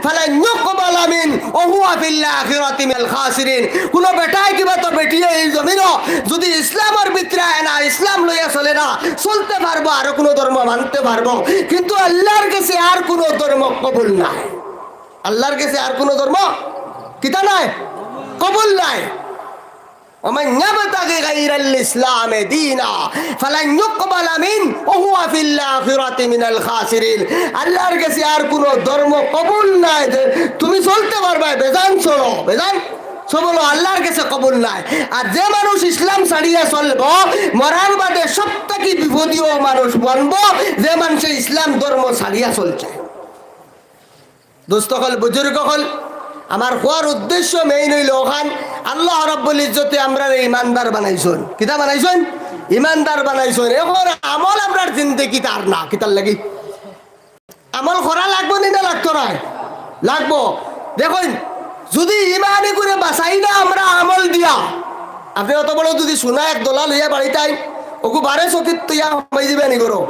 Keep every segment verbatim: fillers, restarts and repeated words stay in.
ফালান ইউকবালা মিন ওয়া হুয়া ফিল আখিরাতি মিনাল খাসিরিন। কুনু বেটায় কিবা তো বেটিয়ে এই জমিনো যুদি ইসলামর ভিতরে আয় না, ইসলাম লইয়া চলে না, চলতে পারবো, আরো কুনু ধর্ম মানতে পারবো, কিন্তু আল্লার গেছে আর কুনু ধর্ম কবুল নায়। আল্লার গেছে আর কুনু ধর্ম কিতা নায়? কবুল নায়। ওয়া মান ইয়াবতাগি গায়রাল ইসলামি দীনা ফালান ইউকবালা মিন ওয়া হুয়া ফিল আখিরাতি মিনাল খাসিরিন। আল্লার গেছে আর কুনু ধর্ম কবুল নায়। যে তুমি চলতে পারবায়, বেজান চলো, বেজান চলো, আল্লার গেছে কবুল নায়। আর যে মানুষ ইসলাম ছাড়িয়া চলবো, মরার বাদে সব থাকি বিপদীয় মানুষ বনবো, যে মানষে ইসলাম ধর্ম ছাড়িয়া চলছে। দোস্ত অকল, বুজুর্গ অকল, আমার কওয়ার উদ্দেশ্য মেইন অইলো অখান, আল্লাহ রাব্বুল ইজ্জতে আমরারে ইমানদার বানাইছইন। কিতা বানাইছইন? ইমানদার বানাইছইন। এখন আমল আমরার জিন্দেগিত আর না, কিতার লাগি? আমল করা লাগবো নি না লাগতো নায়? লাগবো। দেখইন, যুদি ইমানি করে বাঁচাই না আমরা আমল দিয়া, আপনে অত বড় যুদি সোনা এক দলা লইয়া বাড়িত আইন, অগু বারে চকিত থইয়া হামাই দিবা নি ঘরো।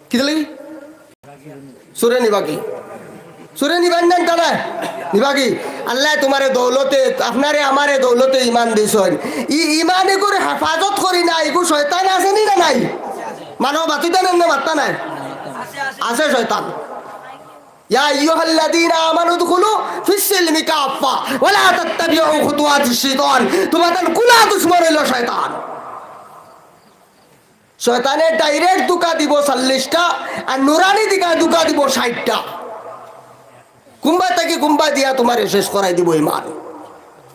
কিতার লাগি? চুরে নিবা কি? চুরে নিবা না, তারা নিবা কি? আল্লায় তুমারে দৌলতে, আপনারে আমারে দৌলতে ইমান দিছইন। ই ইমানে করে হেফাজত করি না, ইগু শয়তান আছে নি না নাই? মানব বাতিতা নেন না মাত্তা নাই? আছে শয়তান। ইয়া আইয়ুহাল্লাযীনা আমানু উদখুলু ফিস সিলমি কাফফা ওয়া লা তাত্তাবিউ খুতুওয়াতিশ শাইতান। তুমার কুলা দুশমন অইলো শয়তান। শয়তানে direct ধুকা দিবো চল্লিশটা, আর নুরানি দিকা ধুকা দিবো ষাইটটা। কুম্বা থাকি কুম্বা দিয়া তুমারে শেষ করাই দিবো ইমান।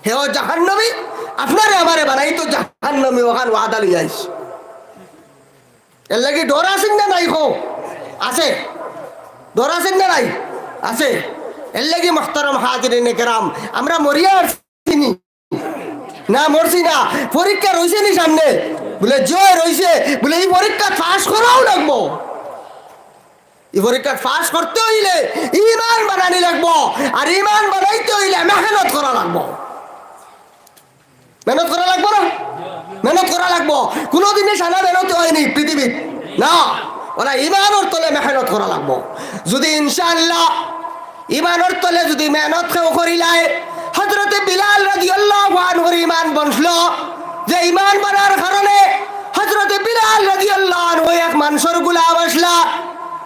হেও জাহান্নামী, আপনারে আমারে বানাইতো জাহান্নামী, অখান ওয়াদা লইয়া আইছে। এর লাগি ডর আছে না নাই? কও, আছে। ডর আছে না নাই? আছে। এর লাগি মুহতারাম হাজিরিনে কেরাম, আমরা মরিয়া আরছি নি? না, মরছি না। পরীক্ষা রইছে নি সামনে? বুলে, জি অয় রইছে। বুলে, ই পরীক্ষা পাস করাউ লাগবো। ই পরীক্ষা পাস করতে অইলে ইমান বানানি লাগবো, আর ইমান বানাইতে অইলে মেহনত করা লাগবো। মেহনত করা লাগবো না? মেহনত করা লাগবো। কুনু জিনিস আনা মেহনত অয়নি পৃথিবীত, না, অলা ইমানর তলে মেহনত করা লাগবো। যুদি ইনশাআল্লাহ ইমানর তলে যুদি মেহনত কেউ করিলায়, হযরতে বিলাল রাদিয়াল্লাহু আনহুর ইমান বনছলো, যে ইমান বানার কারণে হযরতে বিলাল রাদিয়াল্লাহু আনহু এক মানষর গুলাম আছলা।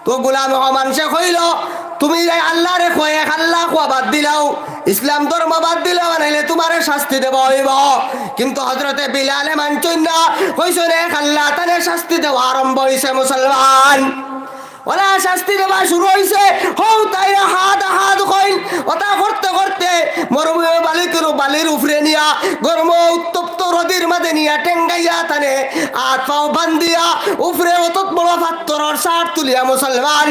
তো গুলাম অ মানষে কইলো, তুমি যে আল্লারে কয় এক আল্লা কওয়া বাদ দিলাও, ইসলাম ধর্ম বাদ দিলাও, নাইলে তুমারে শাস্তি দেওয়া অইবো। কিন্তু হযরতে বিলালে মানছইন না, কইছইন এক আল্লা, তানে শাস্তি দেওয়া আরম্ভ অইছে মুসলমান। অলা শাস্তি দেওয়া শুরু অইছে, হউ তাইন আহাদ আহাদ কইন, অতা করতে করতে মরুভূমি বালির, বালির উপরে নিয়া, গরম উত্তপ্ত রোদর মাঝে নিয়া টেঙ্গাইয়া তানে আত পাও বান্ধিয়া, উপরে অত বড় পাত্থরর চার তুলিয়া মুসলমান,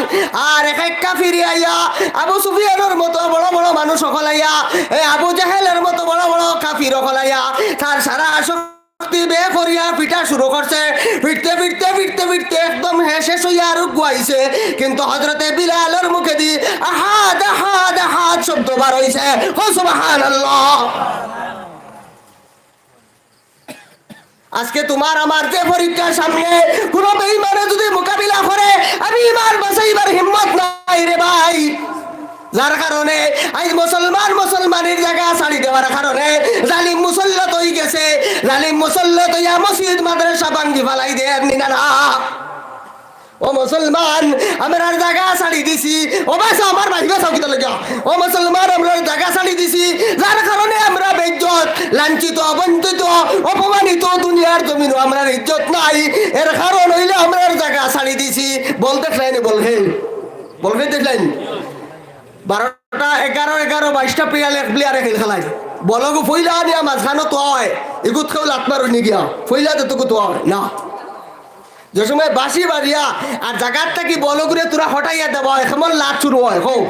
আর এক এক কাফির আইয়া, আবু সুফিয়ানর মতো বড় বড় মানুষ অকল আইয়া, এ আবু জেহেলর মতো বড় বড় কাফির অকল আইয়া, তার সারা শক্তি বে করিয়া পিটা শুরু করছে। পিটতে, পিটতে, পিটতে, পিটতে একদম হে শেষ অইয়া আর উগুয়াইছে। কিন্তু হযরতে বিলালর মুখেদি আহাদ, আহাদ, আহাদ শব্দ বার অইছে। কও সুবহানাল্লাহ। আজকে তুমার আমার যে পরীক্ষার সামনে কুনু বেঈমানে যুদি মোকাবিলা করে, আমি ইমান বাঁচাইবার হিম্মত নাই রে ভাই। যার কারণে আইজ মুসলমান মুসলমানির জাগা ছাড়ি দেওয়ার কারণে জালিম মুসল্লত অইগেছে। জালিম মুসল্লত অইয়া মসজিদ মাদ্রাসা ভাঙ্গি ফালাই দেয় নি না, না? ও মুসলমান, আমরার জাগা ছাড়ি দিছি। ও ভাই, আমার ভাই, ভাই, কিতা লাগিয়া? ও মুসলমান, আমরার জাগা ছাড়ি দিছি, যার কারণে আমরা বেইজ্জত, লাঞ্ছিত, বঞ্চিত, অপমানিত, দুনিয়ার জমিনো আমরার ইজ্জত নাই। এর কারণ অইলে আমরার জাগা ছাড়ি দিছি। বল দেখলাইন নি, বল খেল, বল খেল দেখলাইন নি? বারোটা, এগারো, এগারো, বাইশটা player এক player-এ খেল খেলায়। বলগু পইলা আনিয়া মাঝখানো থুয়া অয়, ইগুত কেউ লাত মারইন নি গিয়া, পইলা যেটুকু থুয়া অয় না। যে সময় বাঁশি বাজিয়া আর জাগাত থাকি বলগুরে থুড়া হটাইয়া দেওয়া অয়, কেমন লাত শুরু অয়, কও।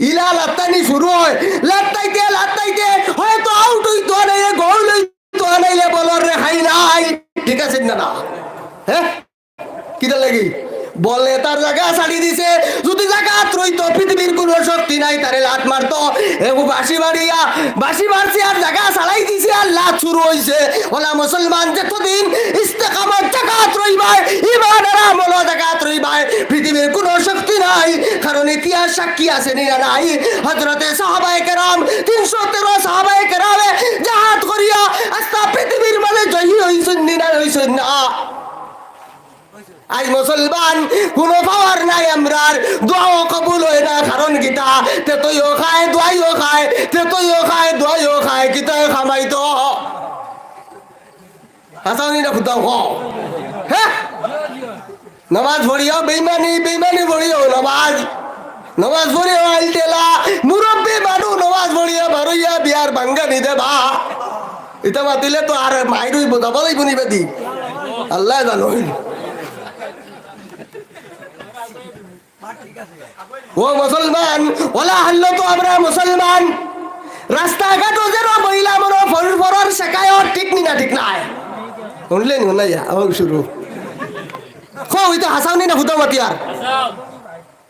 ইলা লাত্তানি শুরু অয়, লাত্তাইতে, লাত্তাইতে হয়তো out অইতো নাইলে goal অইতো নাইলে বলর রেহাই নাই। ঠিক আছে না, না? হ্যাঁ? কিতার লাগি? বলে তার জাগা ছাড়ি দিছে। যুদি জাগাত রইতো, পৃথিবীর কুনু শক্তি নাই, তারে লাত মারতো। এগু বাঁশি মারিয়া, বাঁশি মারছে আর জাগা ছাড়াই দিছে আর লাত শুরু অইছে। অলা মুসলমান যতদিন ইস্তেকামত জাগাত রইবায়, ইমান আর আমলো জাগাত রইবায়, পৃথিবীর কুনু শক্তি নাই। কারণ ইতিহাস সাক্ষী আছে নি না নাই? হযরতে সাহাবায়ে কেরাম, তিনশো তেরো সাহাবায়ে কেরামে জাহাদ করিয়া আস্তা পৃথিবীর মাঝে জয়ী অইছইন নি না অইছইন না? আইজ মুসলমান, কুনু পাওয়ার নাই আমরার, দোয়াও কবুল অয় না। কারণ কিতা? তেতইও খায়, দোয়াইও খায়, তেতইও খায়, দোয়াইও খায়, কিতায় কামাইতো? হাছাউ নি না ফুতাও কও। হে? নমাজ পড়িয়াও বেইমানি, বেইমানি পড়িয়াও নমাজ। নমাজ পড়িয়াও আইলটেলা, মুরব্বি মানুষ নমাজ পড়িয়া বারইয়া বিয়ার ভাঙ্গানি দেবা। ইতা মাতিলে তো আর মাইর অইবো, দাবা লাইবো নি বাদি। আল্লায় জানইন। ও মুসলমান, অলা হাল্লত আমরা মুসলমান। রাস্তাঘাটো যেন মহিলা মনো ফরর ফরর শেখায়, ঠিক নি না, ঠিক নায়? হুনলে নি, হুনাইয়া, ও শুরু। কও, ইতা হাছাউ নি না ফুতাও মাতিয়ার?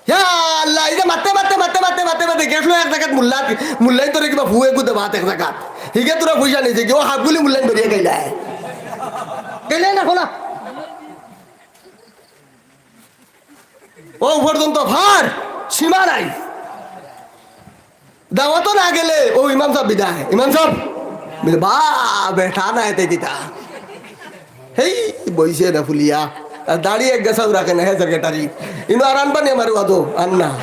ইয়া আল্লাহ, ইতা মাততে, মাততে, মাততে, মাততে, মাততে, মাততে গেছলো এক জাগাত মুল্লা, মুল্লাই তোরে কিবা ফুয়ে গুদে ভাত এক জাগাত। হিগে তোরা পয়সা নিছে কি, ও হাফগুলি মুল্লাই ধরিয়া গেলে। গেলে না, খোলা। ও পর্যন্ত ভার, সীমা নাই। দাওয়াতো না গেলে, ও ইমাম সাব বিদায়। ইমাম সাব, বলে, "বা, বেটা না এতে কিতা?" হেই, বইছে না ফুলিয়া। আর দাড়ি এক গাছাও রাখে না, হে সেক্রেটারি। ইনো আর আনবা নি আমার ওয়াদো? আর না।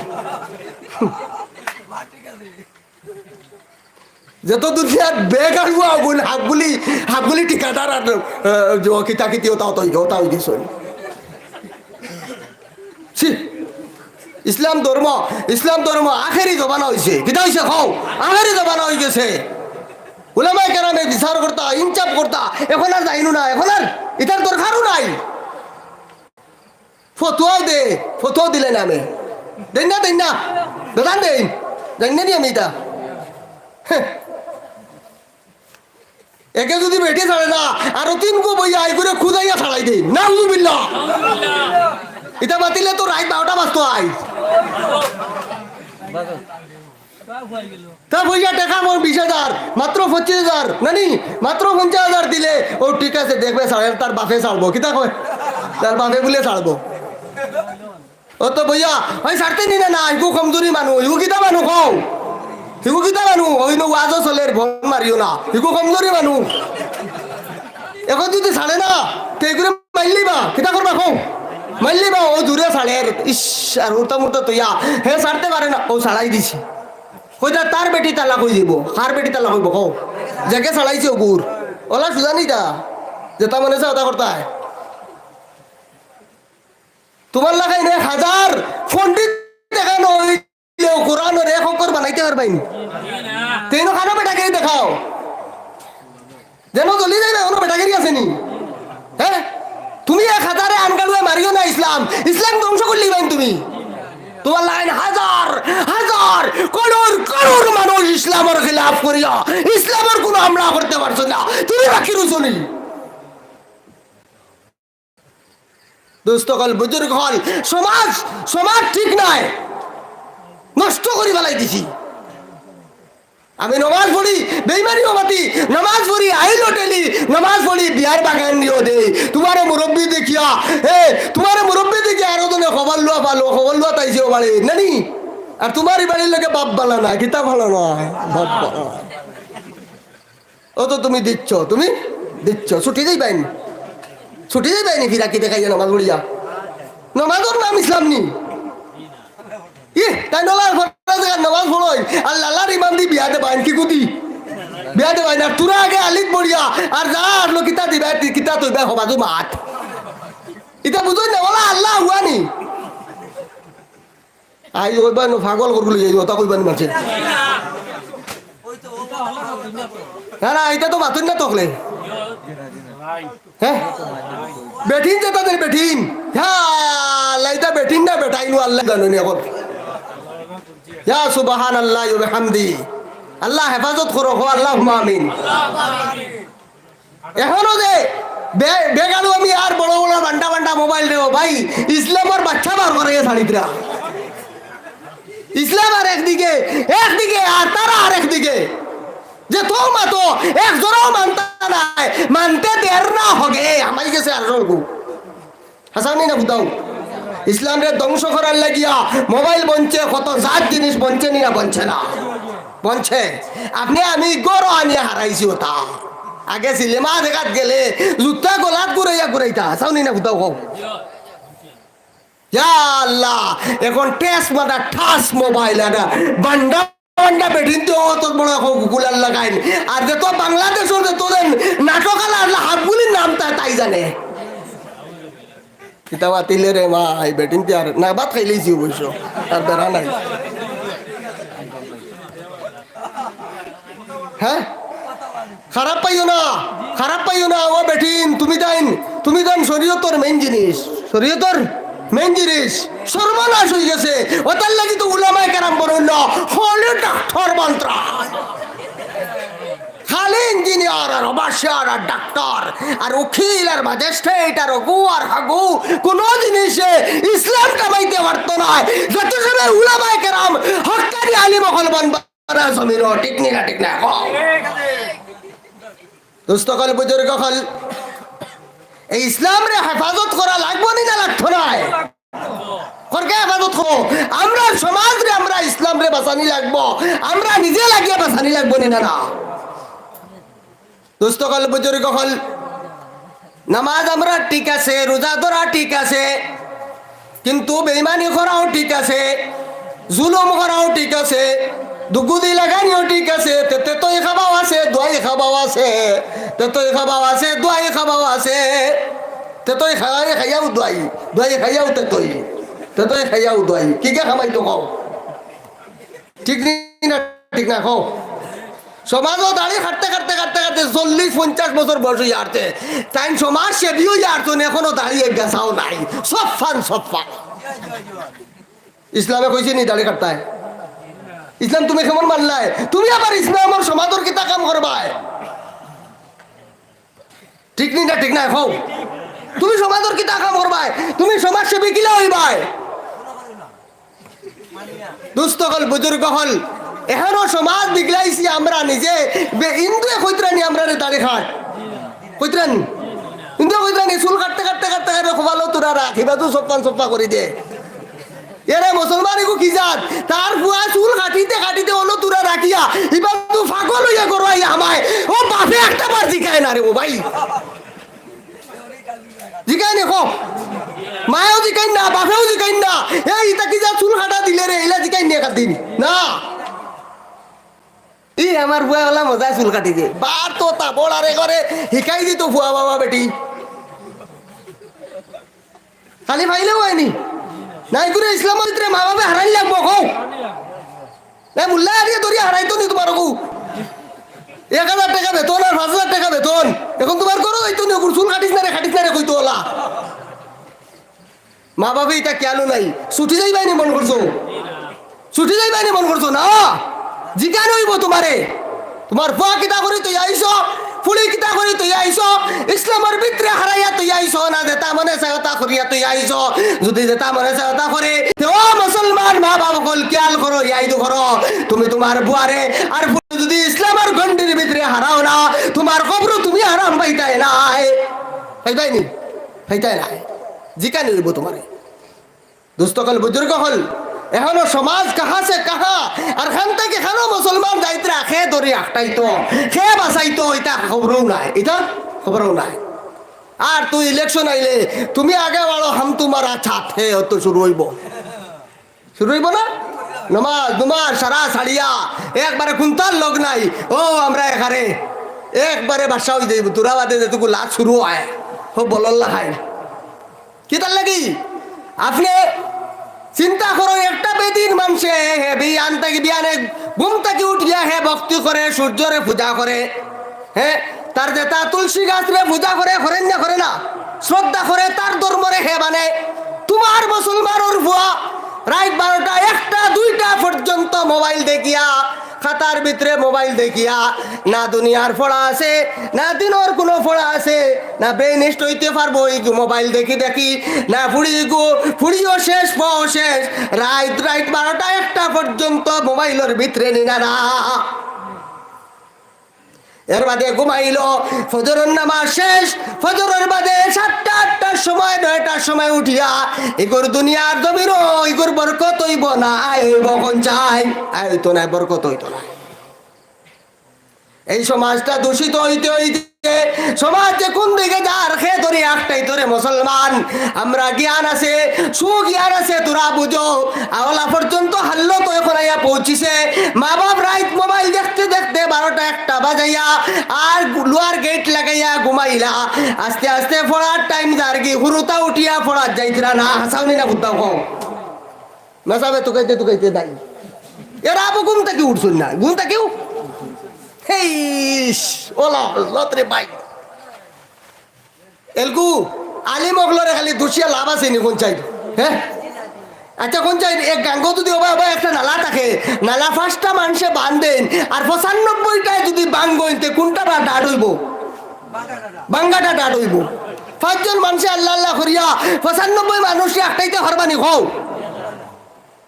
যত দুনিয়ার বেগাড়ুয়া অগুন হাফগুলি, হাফগুলি ঠিকাদার আর, আহ, যে কিতা কিতি ওটা, ওটা, ওটা অই গেছে। ছি, ইসলাম ধর্ম, ইসলাম ধর্ম আখেরি জমানা অইছে। কিতা অইছে কও? আখেরি জমানা অই গেছে। উলামায়ে কেরামে বিচার করতা, ইনসাফ করতা, এখন আর যাইনু না, এখন আর ইতার দরকারও নাই। ফতুয়াও দে, ফতুয়াও দিলে না আমি। দেইন না, দেইন না। দাদা দেইন। জানি না নি আমি ইতা। হ্যাঁ। একে যদি বেটি ছাড়ে না, আরো তিন গো বইয়া আই করে খুদাইয়া ছাড়াই দেই। নাউজুবিল্লাহ। ইতা মাতিলে তো রাইত বারোটা বাজতো আই। তা বইয়া টেকা মোর বিশ হাজার, মাত্র পঁচিশ হাজার, নানি, মাত্র পঞ্চাশ হাজার দিলে, ও ঠিক আছে, দেখবে ছাড়ে, তার বাপে ছাড়বো। কিতা কয়? তার বাপে বুলে ছাড়বো। ও তো বইয়া, ওই ছাড়তে নি না, না, ইগু কমজোরি মানুষ, ইগু কিতা মানুষ কও? ইগু কিতা মানুষ? ওই নো ওয়াজও চলের, ভন মারিও না। ইগু কমজোরি মানুষ। এখন যদি ছাড়ে না, তে ইগুরে মাইল্লিবা, কিতা করবা কও? মাইল্লিবা, ও দূরে ছাড়ের। ইস, আর হুরতা মুরতা তইয়া, হে ছাড়তে পারে না, ও ছাড়াই দিছে। কইতা তার বেটি তালাক অই যাইবো, কার বেটি তালাক অইবো কও? যাকে ছাড়াইছে ওগুর। ওলা সুজা নি তা, যেটা মনে চায় ওটা করতা হয়। তোমার লাখান এক হাজার পণ্ডিত দেখানো অইলেও কোরআনর এক অক্ষর বানাইতে পারবায় নি। তেইন খানো বেটাগিরি দেখাও। যেন জ্বলি যাইবে, কোনো বেটাগিরি আছে নি? হ্যাঁ? তুমি এক হাজারে আনগাড়ুয়া মারিও না ইসলাম। ইসলাম ধ্বংস করিলিবায় নি তুমি। তোমার লাখান হাজার হাজার করোড় করোড় মানুষ ইসলামর খিলাফ করিয়া ইসলামর কোনো হামলা করতে পারছো না। তুমি বাকি রইছো নি? দোস্ত অকল, বুজুর্গ অকল, সমাজ, সমাজ ঠিক নায়, নষ্ট করি ফালাই দিছি। আমি নমাজ পড়ি, বেইমানি অবাতি, নমাজ পড়ি, আইল হোটেলি, নমাজ পড়ি, বিয়ার বাগান দিও দেই। তোমারে মুরব্বি দেখিয়া, এ, তোমারে মুরব্বি দেখিয়া আরো জনে খবর লওয়া পালো, খবর লওয়া তাইছে ও বাড়ি, নানি? আর তোমার এই বাড়ির লোকে বাপ বালা না, কিতা ভালা না, বাপ বালা। ও তো তুমি দিচ্ছ, তুমি দিচ্ছ, ছুটি যাইবায় নি, ছুটি যাইবায় নি, ফিরাকি দেখাইয়া নমাজ পড়িয়া। নমাজর নাম ইসলাম নি? ইহ, তাই নলার ফরজ জাগাত নমাজ পড়ই, আর লালার ইমাম দি বিয়া দেবায় নি, কি কুদি? বিয়া দেবায় নি, আর তোরা আগে আলিত পড়িয়া, আর যা আসলো কিতা দিবা, তি-, কিতা তৈবা, হবাজু মাত। ইতা বুঝই না, ওলা আল্লাহ হুয়া নি। আই কইবা নু পাগল করগুলো এই কথা কইবা নি মানছে। না, না, এটা তো মাতুন না তকলে। হ্যাঁ? বেটিন যে তাদের বেটিন। হ্যাঁ, আল্লাহ, এটা বেটিন না বেটাইন, ও আল্লাহ জানো নি এখন। ইয়া সুবহানাল্লাহ ওয়া বিহামদি। আল্লাহ হেফাজত করো, হো আল্লাহুম্মা আমিন। এখনো যে বে-, বেগাড়ু আমি আর বড় বড় বান্ডা বান্ডা মোবাইল দেও ভাই, ইসলামর বাচ্চা বার করে গেছে ছাড়িত্রা। ইসলাম আর একদিকে, একদিকে আর তারা আর একদিকে। যে তো মাতো, এক জোড়াও মানতা নাই, মানতে দের না হগে, হামাই গেছে আর সলগু। হাসাও নি না বুঝাও? ইসলামরে ধ্বংস করার লাগিয়া মোবাইল বনছে, কত জাত জিনিস বনছে নি না, বনছে না? বনছে। আপনে আমি গরো আনিয়া হারাইছি ওটা। আগে সিনেমা দেখাত গেলে জুতা গলাত ঘুরাইয়া ঘুরাইতা, হাসাও নি না বুঝাও? কও। ইয়া আল্লাহ, এখন টেস মারা ঠাস মোবাইল, আর বান্ডা বান্ডা বেটিন তো অত বড় গুলার লাগাইন। আর যে তো বাংলাদেশর যে তোদের নাটক আলা আল্লাহ হাবগুলির নাম তা তাই জানে। কিতা বাতিলে রে ভাই, বেটিন তে আর না ভাত খাইলেইছি অবশ্য, আর বেড়া নাই। হ্যাঁ, খারাপ পাইও না, খারাপ পাইও না। ও বেটিন, তুমি তাইন, তুমি তাইন শরীয়তর মেইন জিনিস, শরীয়তর মেইন জিনিস সর্বনাশ হয়ে গেছে। ওটার লাগি তো উলামায়ে কেরাম বলইন না, খালি ডাক্তার মন্ত্র, খালি ইঞ্জিনিয়ার আর অবাসিয়ার আর ডাক্তার আর উকিল আর ম্যাজিস্ট্রেট আর অগু আর হাগু, কোনো জিনিসে ইসলাম কামাইতে পারতো না। যত সময় উলামায়ে কেরাম হক্কানি আলিম অকল বনবা না জমিনো, ঠিক নি না, ঠিক না? কও। দোস্ত অকল, বুজুর্গ অকল, এই ইসলামরে হেফাজত করা লাগবো নি না লাগতো না? করকে হেফাজত করো। আমরা সমাজরে, আমরা ইসলামরে বাঁচানি লাগবো, আমরা নিজে লাগিয়া বাঁচানি লাগবো নি না, না? দোস্ত অকল, বুজুর্গ অকল, নামাজ আমরা ঠিক আছে, রোজা ধরা ঠিক আছে, কিন্তু বেইমানি করাও ঠিক আছে, জুলুম করাও ঠিক আছে, দুগুদি লাগানিও ঠিক আছে, তে তেতই খাবাও আছে, দোয়াই খাবাও আছে, তেতই খাবাও আছে, দোয়াই খাবাও আছে, তেতই খাই খাইয়াও দোয়াই, দোয়াই খাইয়াও তেতই, তেতই খাইয়াও দোয়াই। কিগা কামাইতো কও? ঠিক নি না, ঠিক না? কও। সমাজও দাড়ি কাটতে কাটতে কাটতে কাটতে চল্লিশ পঞ্চাশ বছর বয়স অইয়া আরতে, তাইন সমাজ সেবী অইয়া আরতন, এখনো দাড়ি এক গাছাও নাই। সফান সফা। ইসলামে কইছে নি দাড়ি কাটতায়? ইসলাম তুমি কেমন মানলায়? তুমি আবার ইসলামর সমাজর কিতা কাম করবায়? ঠিক নি না, ঠিক না? কও। তুমি সমাজর কিতা কাম করবায়? তুমি সমাজসেবী কিলা অইবায়? দোস্ত অকল, বুজুর্গ অকল, এখনো সমাজ বিগলাইছি আমরা নিজে। বে-, হিন্দুয়ে কইতরা নি আমরারে দাড়ি কাট? কইতরা নি? হিন্দুয়ে কইতরা নি চুল কাটতে কাটতে কাটতে কাটতে কপালো তুরা রাখ, ইবাদু সপ্পান সপ্পা করি দে। এরে মুসলমান, এগু কি জাত? তার ফুয়া চুল কাটিতে কাটিতে অনো তুরা রাখিয়া, ইবাদু পাগল অইয়া ঘরো আইয়া হামায়। ও বাপে একটা বার জিকায় না রে, ও ভাই। জিকায় নি, কও। মায়েও জিকাইন না, বাপেও জিকাইন না। এই, ইতা কি জাত চুল কাটা দিলে রে, ইলা জিকাইন নি একদিন। না। ই আমার ফুয়া অলা মজা চুল কাটি দে। বার তো তা বড় আরে করে হিকাই দিত ফুয়া বাবা বেটি। খালি পাইলেও অয়নি। নাই করে ইসলামর ভিতরে মা বাপে হারাইন লাগবো, কও। নাই, মুল্লা আরিয়ে ধরিয়া হারাইতো নি তুমার অগু। এক হাজার টেকা বেতন আর পাঁচ হাজার টেকা বেতন। এখন তুমার ঘরো যাইতো নি, অগুর চুল কাটিস না রে, কাটিস না রে কইতো অলা। মা বাপে ইতা খেয়ালও নাই। ছুটি যাইবায় নি মনো করছো? ছুটি যাইবায় নি মনো করছো? না, জিকান অইবো তুমারে। তুমার ফুয়া কিতা করি থইয়া আইছো, ফুড়ি কিতা করি থইয়া আইছো, ইসলামর ভিতরে হারাইয়া থইয়া আইছো না, যেতা মনে চায় অতা করিয়া থইয়া আইছো। যদি যেতা মনে চায় অতা করে, তে ও মুসলমান মা বাপ অকল খেয়াল করো, ইয়াদ করো, তুমি তুমার ফুয়ারে আর ফুড়ি যদি ইসলামর গণ্ডির ভিতরে হারাও না, তুমার কবরো তুমি আরাম পাইতায় নায়। পাইবায় নি? পাইতায় নায়। জিকানি অইবো তুমারে। দোস্ত অকল, বুজুর্গ অকল, এখনো সমাজ কাহা সে কাহা, আর খান থাকি খানো মুসলমান যাইতরা, খে ধরি আটকাইতো, খে বাঁচাইতো, ইতা খবরও নাই, ইতা খবরও নাই। আর তুই ইলেকশন আইলে, তুমি আগে বাড়ো, হাম তুমারা সাথ হে, অত শুরু অইবো। শুরু অইবো না? নমাজ, নমাজ, সারা ছাড়িয়া, একবারে কুন্তার লগ নাই। ও, আমরা এখানে, একবারে বাদশা অই যাইবো, তুরা বাদে যেটুকু লাখ শুরু অয়, হো বলল্লা খাই। কিতার লাগি? আপনে চিন্তা করো, একটা বেদিন মানষে হে বিয়ান থাকি, বিয়ানে ঘুম থাকি উঠিয়া হে ভক্তি করে, সূর্যরে পূজা করে, হে তার যেতা তুলসী গাছরে পূজা করে, করেন না করে না? শ্রদ্ধা করে, তার ধর্মরে হে মানে। তুমার মুসলমানর ফুয়া রাইত বারোটা, একটা, দুইটা পর্যন্ত মোবাইল দেখিয়া খাতার ভিতরে মোবাইল দেখিয়া, না দুনিয়ার পড়া আছে, না দিনর কুনু পড়া আছে, না বেনিষ্ট অইতে পারবো এই মোবাইল দেখি দেখি, না ফুড়ি গো, ফুড়িও শেষ, বউ শেষ, রাইত, রাইত বারোটা একটা পর্যন্ত মোবাইলর ভিতরে নিনারা। এর বাদে ঘুমাইলো, ফজরর নামাজ শেষ, ফজরর বাদে সাতটা আটটার সময়, নয়টার সময় উঠিয়া, ইগুর দুনিয়ার জমিনো, ইগুর বরকত অইবো না, আয় অইবো কোন চাই? আয় অইতো নায়, বরকত অইতো নায়। এই সমাজটা দূষিত অইতে অইতে সমাজ যে কুন দিকে যার, কে ধরি আটকাইতো রে মুসলমান। আমরা জ্ঞান আছে, সুজ্ঞান আছে, তোরা বুঝো। আওলা পর্যন্ত হাল্লত অখন আইয়া পৌঁছিছে। মা বাপ রাইত মোবাইল দেখতে দেখতে বারোটা একটা বাজাইয়া আর লোয়ার গেট লাগাইয়া ঘুমাইলা। আস্তে আস্তে পড়ার টাইম যারগি, হুরুতা উঠিয়া পড়াত যাইতরা না, হাছাউনি না বুদ্ধাও কও। মেসাবে তুকাইতে তুকাইতে যাই। এরা আবু ঘুম থাকি উঠছইন না, ঘুম থাকিও। হেইস, ওলা, লতরে ভাই। এলকু, আলিম অকলরে খালি দুষিয়া লাভ আছে নি কোন চাই? হ্যাঁ? আচ্ছা, কোন চাই? এক গাঙ্গো যদি ওবা ওবা একটা নালা থাকে, নালা পাঁচটা মানষে বান্ধইন, আর পঁচানব্বইটায় যদি ভাঙ্গইন, তে কুনটা বা ডাট অইবো? ভাঙ্গাটা ডাট অইবো। পাঁচজন মানষে আল্লাহ আল্লাহ করিয়া পঁচানব্বই মানুষরে আটকাইতে পারবা নি কও?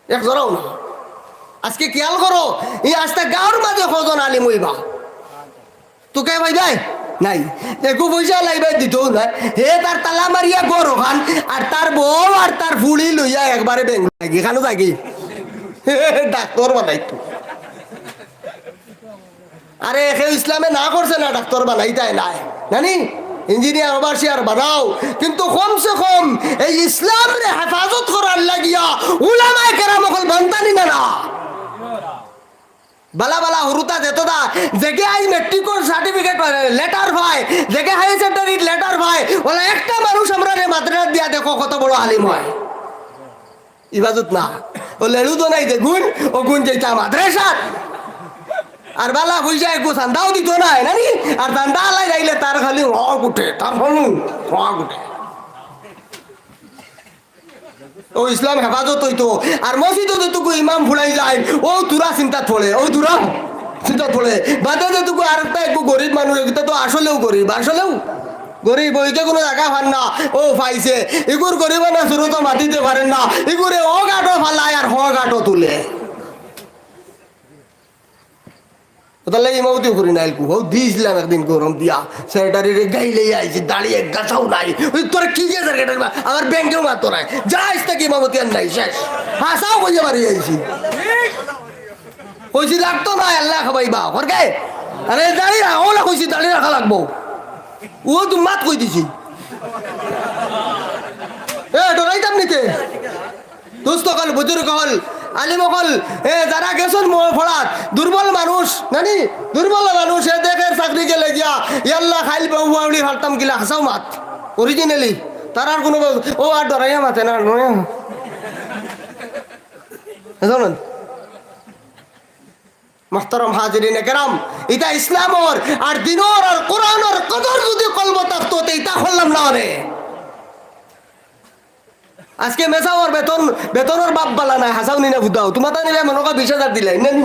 এক জরাও না। আজকে খেয়াল করো, ই আস্তা গাঁওর মাঝে কয়জন আলিম অইবা? তুকাই পাইবায়? নাই। একু পয়সা লাইবায় দিতও নায়। হে তার তালা মারিয়া ঘর অখান, আর তার বউ আর তার ফুড়ি লইয়া একবারে বেঙ্গালুরু যাইগি, খানো যাইগি। ডাক্তর বানাইতো। আরে, কেউ ইসলামে না করছে না ডাক্তর বানাইতায় নায়, জানি? ইঞ্জিনিয়ার, ওভারসিয়ার বানাও, কিন্তু কমসে কম এই ইসলামরে হেফাজত করার লাগিয়া উলামায়ে কেরাম অকল বানতা নি না, না? বালা বালা হুরুতা যেততা, যেগে আইজ মেট্রিকর সার্টিফিকেট, লেটার পায়, যেগে হায়ার সেকেন্ডারির লেটার পায়, ওলা একটা মানুষ আমরারে মাদ্রাসাত দিয়া দেখো কত বড় আলিম অয়। ইবাজত না। ও লেলু তো নাই দেখুন, ও গুণ যেতা মাদ্রাসাত। আর বালা পয়সা একটু চান্দাও দিতো নায়, নানি? আর চান্দা আলাই যাইলে তার খালি হক উঠে, তার হনু হক উঠে। ও ইসলাম হেফাজত অইতো। আর মসজিদো যেটুকু ইমাম ফুলাই যায়, ও তুরা চিন্তাত পড়ে, ও তুরা চিন্তাত পড়ে। বাদে যেটুকু আর একটা একটু গরিব মানুষ, এটা তো আসলেও গরিব, আসলেও গরিব, ওইকে কোনো জাগা পার না, ও পাইছে। ইগুর গরিবানা সুরত মাতিতে পারের না, ইগুরে ও গাটো ফালায় আর হ গাটো তুলে। ওটার লাগি ইমামতি করি না এলকু, ও দিয়েছিলাম একদিন গরম দিয়া, সেক্রেটারিরে গাইলে আইছি, দাড়ি এক গাছাও নাই। ওই তোর কি যে সেক্রেটারি বা, আমার ব্যাংকেও মারতো নাই, যা আইস থাকি ইমামতি আর নাই, শেষ। হাসাও কইয়া বাড়ি আইছি। কইছি, "লাগতো না, আল্লাহ খাবাইবা।" হরকে? আরে, দাড়ি রাখো না, কইছি, "দাড়ি রাখা লাগবো।" ও তো মাত কই দিছি। এ, ডরাইতাম নিতে। দোস্ত অকল, বুজুর্গ অকল, আলিম অকল, এ, যারা গেছইন ম-, পড়াত, দুর্বল মানুষ, নানি? দুর্বল মানুষ, এ দেখের চাকরি গেলে গিয়া, "ইয়াল্লা, খাইল বাউয়া উড়ি ফালতাম গিলা", হাসাও মাত। Originally। তারার কোনো, ও আর ডরাইয়া মাতে না, নয়। বুঝলেন? মোহতরম হাজিরিনে কেরাম, ইটা ইসলামর আর দিনর আর কোরআনর কদর যদি কলবো থাকতো, তে ইটা করলাম না রে। আজকে মেসাবর বেতন, বেতনর বাপ বালা নাই, হাছাও নি না ফুদাও। তুমার তানে মনে কয় বিশ হাজার দিলাই, না নি?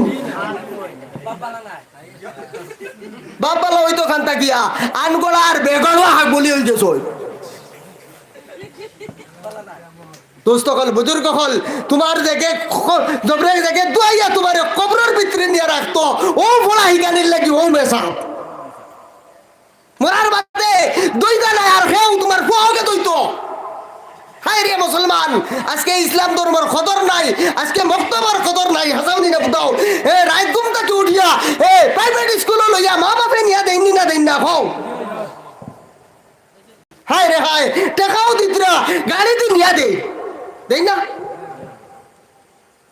বাপ বালা অইতো কান্তা গিয়া, আনগড়া আর বেগড়া হাক বলি অই গেছে। দোস্ত অকল, বুজুর্গ অকল, তুমার যেগে খ-, জবরে যেগে দুয়াইয়া তুমারে কবরর ভিতরে নিয়া রাখতো, ও পড়া হিকানির লাগি, ও মেসাব। মরার বাদে দইতা নাই আর কেউ তুমার ফুয়াওকে দইতো। হায় রে মুসলমান, আজকে ইসলাম ধর্মর কদর নাই, আজকে মক্তবর কদর নাই, হাছাও নি না ফুদাও। এ, রাইত ঘুম থাকি উঠিয়া, এ, private স্কুলো লইয়া মা বাপে নিয়া দেইন নি না দেইন না, কও। হায় রে হায়, টেকাও দিতরা, গাড়ি দি নিয়া দে। দেই না?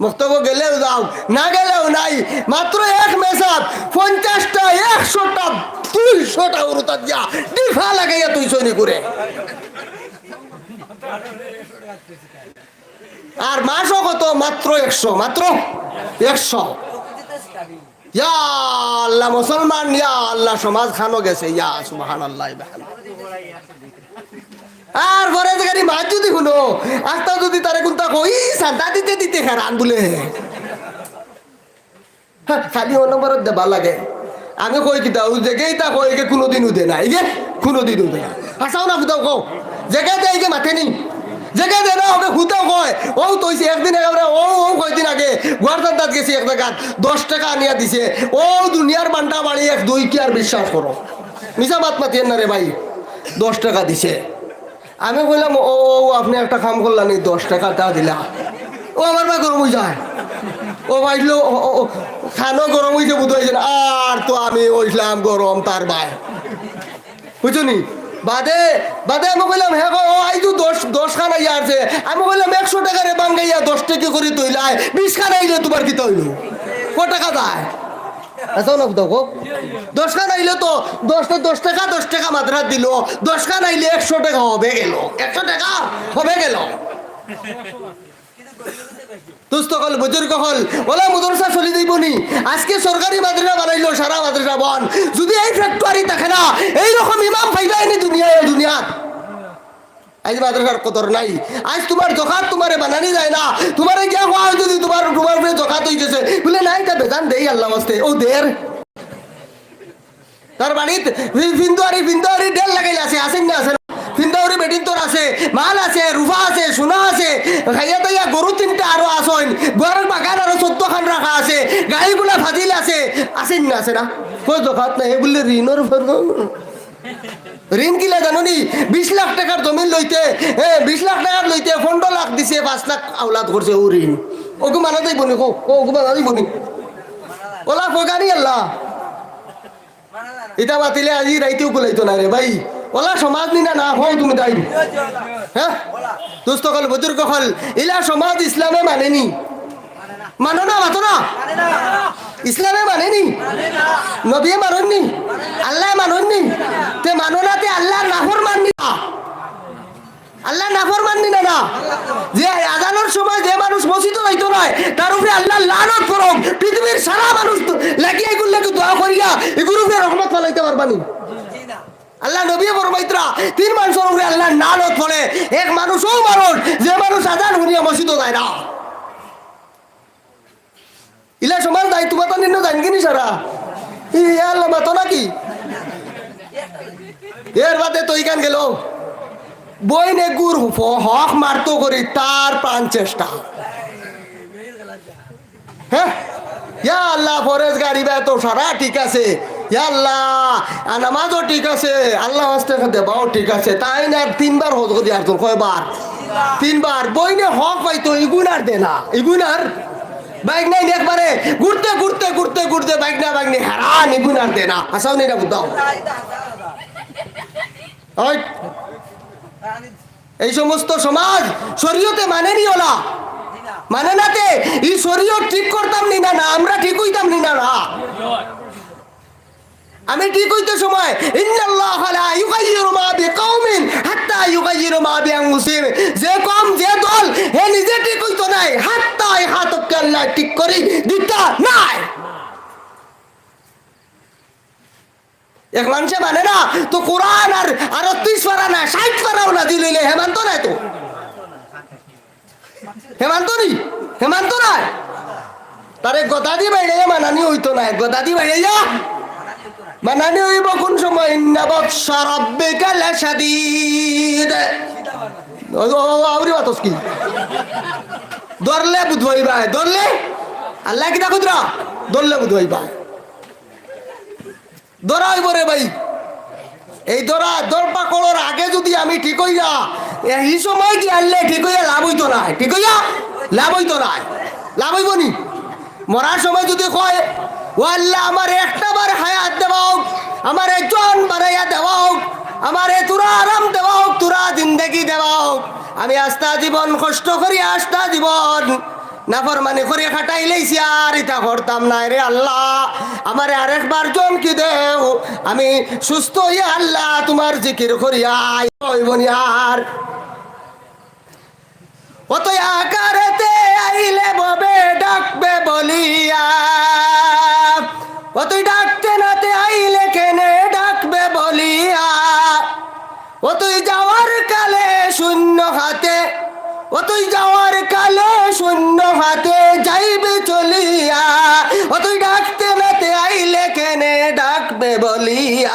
মক্তবো গেলেও যাও, না গেলেও নাই। মাত্র এক মেসাব, পঞ্চাশটা, একশোটা, দুইশোটা উরুতা দিয়া, ডিফা লাগাইয়া তুই সৈনিক করে। আর মাসও কত? মাত্র একশো, মাত্র একশো। ইয়া আল্লাহ, মুসলমান, ইয়া আল্লাহ, সমাজ খানো গেছে, ইয়া সুবহানাল্লাহ, বিহামদিহি। আর পরে যদি মাত যদি হুনো, আস্তা যদি তারে কুন্তা কই, চান্দা দিতে দিতে হেরান বুলে। খালি অনবরত দেবা লাগে। আমি কই কিতা, ও যেগেই তা কই, এগে কুনুদিন উদে না, এগে কুনুদিন উদে না। হাছাউ না ফুদাও কও, যেগে দে এগে মাতে নি, যেগে দে না, ওগে ফুদাও কয়। ও তো অইছে একদিন একেবারে, ও, ও কয়দিন আগে গুয়ারতান্তাত গেছি এক জাগাত, দশ টেকা আনিয়া দিছে। ও দুনিয়ার বান্ডা বাড়ি এক দুই কি আর বিশ্বাস করো, মিছা মাত মাতিয়েন না রে ভাই, দশ টেকা দিছে। আমি কইলাম, "ও, ও, আপনে একটা কাম করলা নি, দশ টেকাটা দিলা।" ও আমার ভাই গরম অই যায়। ও ভাইলো, ও, ও, ও, খানো গরম অইছে বুঝ অইছে না। আর তো আমি অইলাম গরম তার ভাই। বুঝছো নি? বাদে, বাদে আমি কইলাম, "হে গো, ও আইজু দশ, দশ খান আইয়া আছে।" আমি কইলাম, "একশো টেকারে বাঙ্গাইয়া দশ টেকা করি তৈলায়, বিশ খান আইলে তুমার কিতা অইলো? ক টেকা যায়?" আচ্ছা, না, দেখো, দশ খান আইলে তো দশ, দশ টেকা, দশ টেকা মাদ্রাসাত দিলো, দশ খান আইলে একশো টেকা হবে গেল, একশো টেকা হবে গেল। দোস্ত অকল, বুজুর্গ অকল, ওলা মাদ্রাসা চলি যাইবো নি? আজকে সরকারি মাদ্রাসা বানাইলো, সারা মাদ্রাসা বন্ধ। যদি এই ফ্যাক্টরি থাকে না, এই রকম ইমাম পাইবায় নি দুনিয়ায়, দুনিয়াত? আইজ মাদ্রাসার কদর নাই। আইজ তুমার জকাত তুমারে বানানি যায় না। তুমারে গিয়া কওয়া অয় যদি তুমার, তুমার উপরে জকাত অই গেছে, বুলে, "না, ইটা বেজান দেই আল্লার ওয়াস্তে।" ও দের। তার বাড়িত ফি-, ফিন্দুয়ারি, ফিন্দুয়ারি ঢের লাগাইল আছে, আছে না আছে না? ফিন্দুয়ারি বেটিন্তর আছে, মাল আছে, রুফা আছে, সোনা আছে, খাইয়া দাইয়া গরু তিনটা আরো আছইন, ঘরর বাগান আরো চৌদ্দ খান রাখা আছে, গাইগুলা ফাজিল আছে, আছে না আছে না? কই জকাত নাই, এ বুলে ঋণর ফরম। ঋণ কিলা জানো নি? বিশ লাখ টেকার জমিন লইতে, এ, বিশ লাখ টেকার লইতে পনরো লাখ দিছে, পাঁচ লাখ আওলাদ করছে ও ঋণ। ওগু মানা যাইবো নি? কও, কও, ওগু মানা যাইবো নি? ওলা ফগানি আল্লাহ। ইটা মাতিলে আজি রাইতেও কুলাইতো নায় রে ভাই। ওলা সমাজ নি না, না হয় তুমি দায়ী। হ্যাঁ? দোস্ত অকল, বুজুর্গ অকল, ইলা সমাজ ইসলামে মানে নি। মানো না, মাতো না? ইসলামে মানে নি? নবীয়ে মানইন নি? আল্লায় মানইন নি? তে মানো না, তে আল্লার নাফরমান নি না? আল্লার নাফরমান নি না, না? যে আজানর সময় যে মানুষ মসজিদো যাইতো নায়, তার উপরে আল্লার লানত পড়ুক। পৃথিবীর সারা মানুষ তো লাগিয়া ইগুর লাগি দোয়া করিয়া ইগুর উপরে রহমত ফালাইতা পারবা নি? আল্লার নবীয়ে ফরমাইতরা, তিন মানুষর উপরে আল্লার লানত পড়ে। এক মানুষ অউ মানুষ, যে মানুষ আজান হুনিয়া মসজিদো যায় না। ইলা সমাজ নাই, তুমার তো নিম্ন জানগি নি সারা। ইয়া আল্লাহ, মাতো নাকি? এর বাদে তো ইখান গেল। বইন এগুর হুফো হক মারতো করি তার প্রাণ চেষ্টা। হ্যাঁ? ইয়া আল্লাহ, ফরেজগার ইবা তো সারা ঠিক আছে। ইয়া আল্লাহ, আর নামাজও ঠিক আছে, আল্লার ওয়াস্তে দেবাও ঠিক আছে। তাইন আর তিনবার হজ করি আর তোর কয়বার? তিনবার। বইনে হক পাইতো, ইগুন আর দে না, ইগুন আর বাইক নাই একবারে ঘুরতে, ঘুরতে, ঘুরতে, ঘুরতে বাইক না, বাইক নেই, হারান, ইগুন আর দে না। আসাও নেই না বুঝাও। ওই, এই সমস্ত সমাজ শরীয়তে মানে নি ওলা। মানে না তে, ই শরীয়ত ঠিক করতাম নি না, না, আমরা ঠিক অইতাম নি না, না। আমি ঠিক অইতে সময়, ইন্নাল্লাহা লা ইউগাইয়িরু মা বিকাওমিন হাত্তা ইউগাইয়িরু মা বিআনফুসিহিম। যে কওম, যে দল, হে নিজে ঠিক অইতো নায়, হাত্তা হে হাতকে আল্লায় ঠিক করি দিতা নায়। এক মানষে মানে না, তো কোরআন আর আটত্রিশ পারা না, ষাইট পারাও নাজিল অইলে হে মানতো নায় তো। হে মানতো নি? হে মানতো নায়। তারে গদাদি বাইড়াইয়া মানানি অইতো নায়, গদাদি বাইড়াইয়া মানানি অইবো কুন সময়? ইন্না বাতশা রাব্বিকা লাশাদীদ। ও, ও, ও, আউরি মাতস কি? ধরলে বুধ অইবায়, ধরলে? আল্লায় কিতা কইতরা? ধরলে বুধ অইবায়। ধরা অইবো রে ভাই। এই ধরা, ধরপাকড়র আগে যুদি আমি ঠিক অইয়া, এই সময় গিয়া আনলে ঠিক অইয়া লাভ অইতো নায়, ঠিক অইয়া লাভ অইতো নায়, লাভ অইবো নি? মরার সময় যুদি কয়, "ও আল্লাহ, আমারে একটা বার হায়াত দেওয়া অউক, আমারে জন বানাইয়া দেওয়া অউক, আমারে থুড়া আরাম দেওয়া অউক, থুড়া জিন্দেগি দেওয়া অউক, আমি আস্তা জীবন কষ্ট করি, আস্তা জীবন নাফরমানি করি কাটাইলাইছি, আর ইতা করতাম নায় রে আল্লাহ, আমারে আরেকবার জন কি দেও, আমি সুস্থ অইয়া আল্লাহ তুমার জিকির করিয়া আই-, অইবো নি আর।" অতই আকারেতে আইলে ভবে ডাকবে বলিয়া, অতই ডাকতে নাতে আইলে কেনে ডাকবে বলিয়া, অতই যাওয়ার কালে শূন্য হাতে, অতই যাওয়ার কালে শূন্য হাতে যাইবে চলিয়া, অতই ডাক বলিয়া।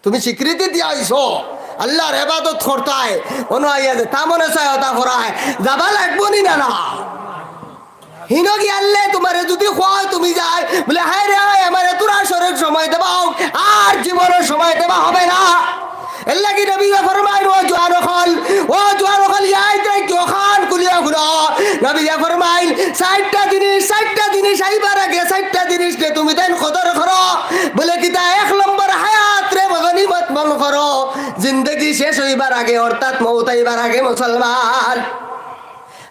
তুমি স্বীকৃতি দিয়া আইছো, আল্লাহর ইবাদত করতায়, অনো আইয়া যেতা মনে চায় অতা করায়, যাবা লাগবো নি না, না? হিনো গিয়ালে তুমারে যুদি কয় তুমি যাই, বুলে, "হায় রে হায়, আমারে থুড়া শরীর সময় দেবা অউক, আর জীবনও সময় দেবা হবে না।" এরলাগি নবীয়ে ফরমাইন, "ও জোয়ান অকল, ও জোয়ান অকল, ইয়াদ রাখিও, কান খুলিয়া হুনো।" নবীয়ে ফরমাইন, "চাইরটা জিনিস, চাইরটা জিনিস আইবার আগে, চাইরটা জিনিসরে তুমি তাইন কদর করো।" বুলে, "কিতা?" "এক নম্বর, হায়াতরে গনিমত মনে করো, জিন্দেগি শেষ অইবার আগে, অর্থাৎ মউত আইবার আগে, মুসলমান।"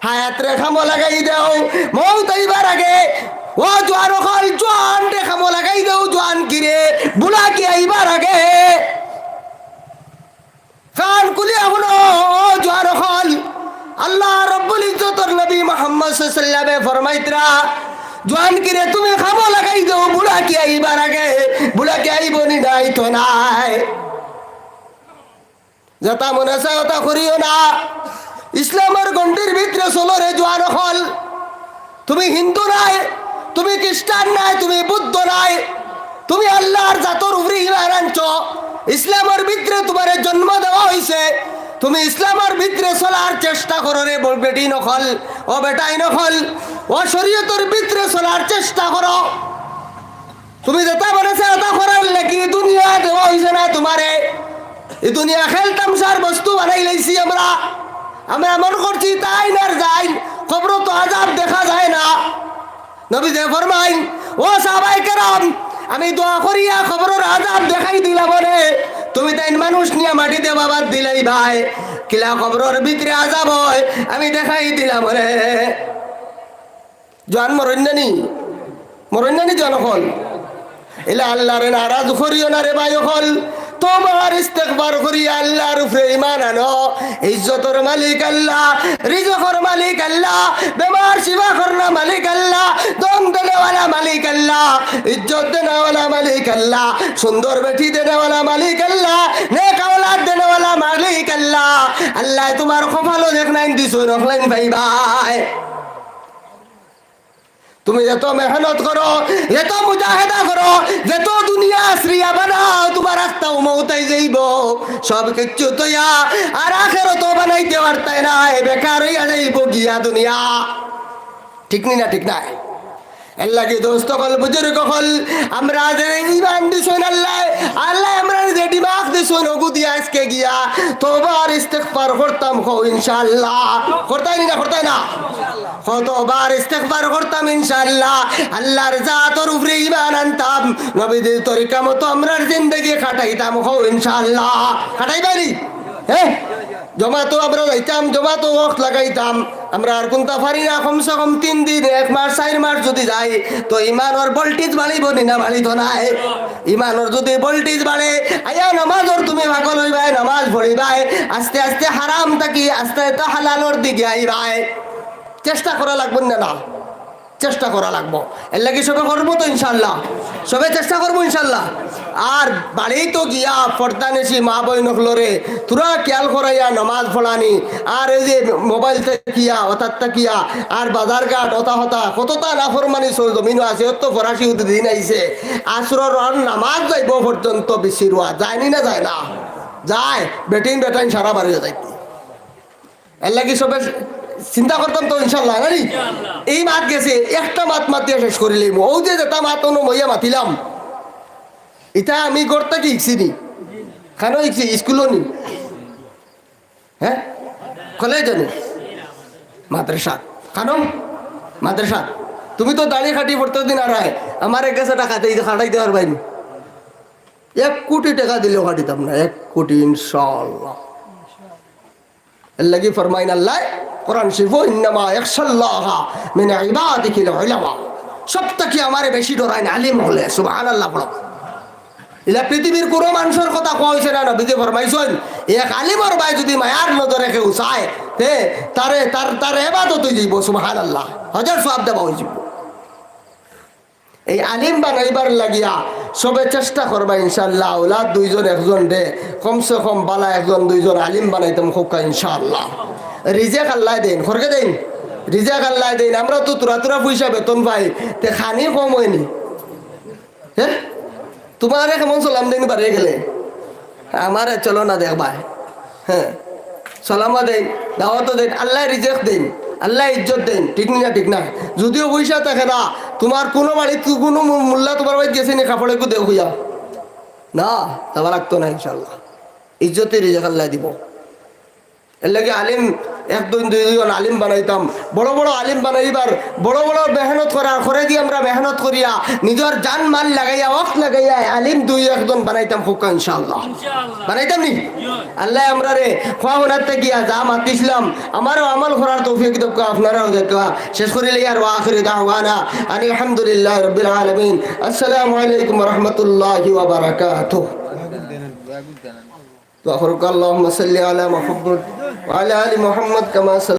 হায়াতরে কামো লাগাই দেও, মউত আইবার আগে। ও জোয়ান অকল, জোয়ানরে কামো লাগাই দেও, জোয়ান কিরে, বুড়া কি আইবার আগে। কান খুলিয়া হুনো, ও জোয়ান অকল, আল্লাহ রব্বুল ইজ্জতর নবী মুহাম্মদ সাল্লাল্লাহু আলাইহি ওয়াসাল্লামে ফরমাইতরা, "জোয়ান কিরে, তুমি কামো লাগাই দেও, বুড়া কি আইবার আগে।" বুড়া কি আইবো নি? না, আইতো নায়। যেতা মনে চায় অতা করিও না। ইসলামর গণ্ডির ভিতরে চলো রে জোয়ান অকল। তুমি হিন্দু নায়, তুমি খ্রিস্টান নায়, তুমি বুদ্ধ নায়, তুমি আল্লাহর জাতর উপরে ঈমান আনছো। ইসলামর ভিতরে তুমারে জন্ম দেওয়া অইছে, তুমি ইসলামর ভিতরে চলার চেষ্টা করো রে ব-, বেটিন অকল, ও বেটাইন অকল, ও শরীয়তর ভিতরে চলার চেষ্টা করো। তুমি যেতা মনে চায় অতা করার লাগি দুনিয়া দেওয়া অইছে না তুমারে। ই দুনিয়া খেল তামশার বস্তু বানাইলাইছি আমরা। আমরা মনে করছি তাইন আর যাইন, কবরো তো আযাব দেখা যায় না। নবীয়ে ফরমাইন, "ও সাহাবায়ে কেরাম, আমি দোয়া করিয়া কবরর আযাব দেখাই দিলাম নে, তুমি তাইন মানুষ নিয়া মাটিত দেবা বাদ দিলাইবায়, কিলা কবরর ভিতরে আযাব অয়, আমি দেখাই দিলাম নে।" জোয়ান মরইন না নি? মরইন না নি জোয়ান অকল? ইলা আল্লাহরে নারাজ করিও না রে ভাই অকল। তওবা আর ইস্তেগফার করি আল্লাহর উপরে ঈমান আনো। ইজ্জতর মালিক আল্লাহ, রিজকর মালিক আল্লাহ, বেমার শিফা করনা মালিক আল্লাহ, ধন দেনেওয়ালা মালিক আল্লাহ, ইজ্জত দেনেওয়ালা মালিক আল্লাহ, সুন্দর বেটি দেনেওয়ালা মালিক আল্লাহ, নেক আওলাদ দেনেওয়ালা মালিক আল্লাহ। আল্লায় তুমার কপালো যেখান দিছইন, অখান পাইবায়। তুমি যত মেহনত করো, যত মুজাহিদা করো, যত দুনিয়া আছড়িয়া বানাও, তুমার আস্তাও মউত আই যাইবো। সব কিচ্ছু থইয়া আর আখেরাতও বানাইতে পারতায় নায়, বেকার অইয়া যাইবো গিয়া দুনিয়া। ঠিক নি না? ঠিক নায়? এরলাগি দোস্ত অকল, বুজুর্গ অকল, আমরা যে ঈমান দিছইন আল্লায়, আল্লায় আমরারে যে দিমাগ দিছইন, অগু দিয়া আইজকে গিয়া তওবা আর ইস্তেগফার করতাম, কও ইনশাআল্লাহ। করতায় নি না? করতায় না? কও তওবা আর ইস্তেগফার করতাম ইনশাআল্লাহ। আল্লাহর জাতর উপরে ঈমান আনতাম, নবীজির তরিকা মতো আমরার জিন্দেগি কাটাইতাম, কও ইনশাআল্লাহ। কাটাইবায় নি? হে? জমাতো আমরা যাইতাম, জমাতো ওয়াক্ত লাগাইতাম। আমরা আর কুনতা পারি না, কমসে কম তিন দিন, এক মাস, চাইর মাস যুদি যাই, তো ঈমানর voltage বাড়িবো নি না বাড়িতো নায়? ঈমানর যুদি voltage বাড়ে, আইয়া নমাজর তুমি পাগল অইবায়, নমাজ পড়িবায়, আস্তে আস্তে হারাম থাকি আস্তে আস্তে হালালর দিকে আইবায়। চেষ্টা করা লাগবো না, না? চেষ্টা করা লাগবো। এরলাগি সবে করমু তো ইনশাআল্লাহ? সবে চেষ্টা করমু ইনশাআল্লাহ? আর বাড়িত গিয়া পর্দানিশি মা-বইন অকলরে থুড়া খিয়াল করাইয়া নমাজ পড়ানি, আর অউ যে মোবাইল থাকিয়া, অতাত থাকিয়া, আর বাজার ঘাট, অতা হতা, কততা নাফরমানি সরজমিনো আছে, অত ফরাসি উদ্দিন আইছে, আসরর নমাজ যাইবো পর্যন্ত বিছিরুয়া, যায় নি না যায় না? যায়, বেটিন বেটাইন সারা বাড়িয়া যাইতে। এরলাগি সবে চিন্তা করতাম তো ইনশাআল্লাহ, নানি? ই মাত গেছে, একটা মাত মাতিয়া শেষ করিলাইমু। অউ যে যেতা মাত অনো বইয়া মাতিলাম, ইতা আমি ঘর থাকি শিখছি নি? কানো শিখছি? স্কুলো নি? হে? কলেজো নি? মাদ্রাসাত। কানো? মাদ্রাসাত। তুমি তো দাড়ি কাটি প্রত্যেক দিন আরায়, আমার এক গেছে টাকা দেই, কাটাইতে পারবায় নি? এক কোটি টেকা দিলেও কাটিতাম না, এক কোটি ইনশাআল্লাহ। এরলাগি ফরমাইন আল্লায় কোরআন শরিফো, "ইন্নামা ইয়াখশাল্লাহা মিন ইবাদিহিল উলামা।" সব থাকি আমারে বেশি ডরাইন আলিম অকলে। সুবহানাল্লাহ পড়ো। ইলা পৃথিবীর কুনু মানষর কথা কওয়া অইছে না, নবীজি ফরমাইছইন, এক আলিমর বায় যুদি মায়ার নজরে কেউ চায়, তে তারে, তার, তার ইবাদত অইযিবো। সুবহানাল্লাহ। হজর সওয়াব দেওয়া অইযিবো। এই আলিম বানাইবার লাগিয়া সবে চেষ্টা করবা ইনশাআল্লাহ। আওলাদ দুইজন একজনরে, কমসে কম বালা একজন দুইজন আলিম বানাইতাম কউক্কা ইনশাআল্লাহ। রিজেক আল্লায় দেইন, খরকে দেইন, রিজেক আল্লায় দেইন। আমরা তো থুড়া থুড়া পয়সা বেতন পাই, তে খানি কম অয়নি। হ্যাঁ, তুমারে কেমন সালাম দেইন বারে গেলে? আমারে চলো না দেখবায়। হ্যাঁ, সালামও দেইন, দাওয়াতও দেইন, আল্লায় রিজিক দেইন, আল্লায় ইজ্জত দেইন, ঠিক নি না? ঠিক না? যুদিও পয়সা থাকে না, তুমার কুনু বাড়িত কুনু মু-, মোল্লা তুমার বাড়িত গেছে নি, কাপড় একটু দেও কইয়া? না, যাওয়া লাগতো না ইনশাআল্লাহ। ইজ্জতি রিজিক আল্লায় দিবো। এরলাগি আলিম এক দুই, দুই দুইজন আলিম বানাইতাম, বড় বড় আলিম বানাইবার, বড় বড় মেহনত করার, করে দি আমরা মেহনত করিয়া নিজর জান মাল লাগাইয়া, ওয়াক্ত লাগাইয়া আলিম দুই একজন বানাইতাম কউক্কা ইনশাআল্লাহ। ইনশাআল্লাহ। বানাইতাম নি? আল্লায় আমরারে খোয়া হনাত থাকিয়া যা মাতিছলাম, আমারেও আমল করার তৌফিক দেউক্কা, আপনারারেও দেউক্কা। শেষ করিলাইয়ার, ওয়া আখিরু দাওয়ানা আনিল হামদুলিল্লাহি রাব্বিল আলামিন। আসসালামু আলাইকুম ওয়া রাহমাতুল্লাহি ওয়া বারাকাতুহু। দোয়া করুক্কা, اللهم صل على محمد وعلى آل محمد كما صليت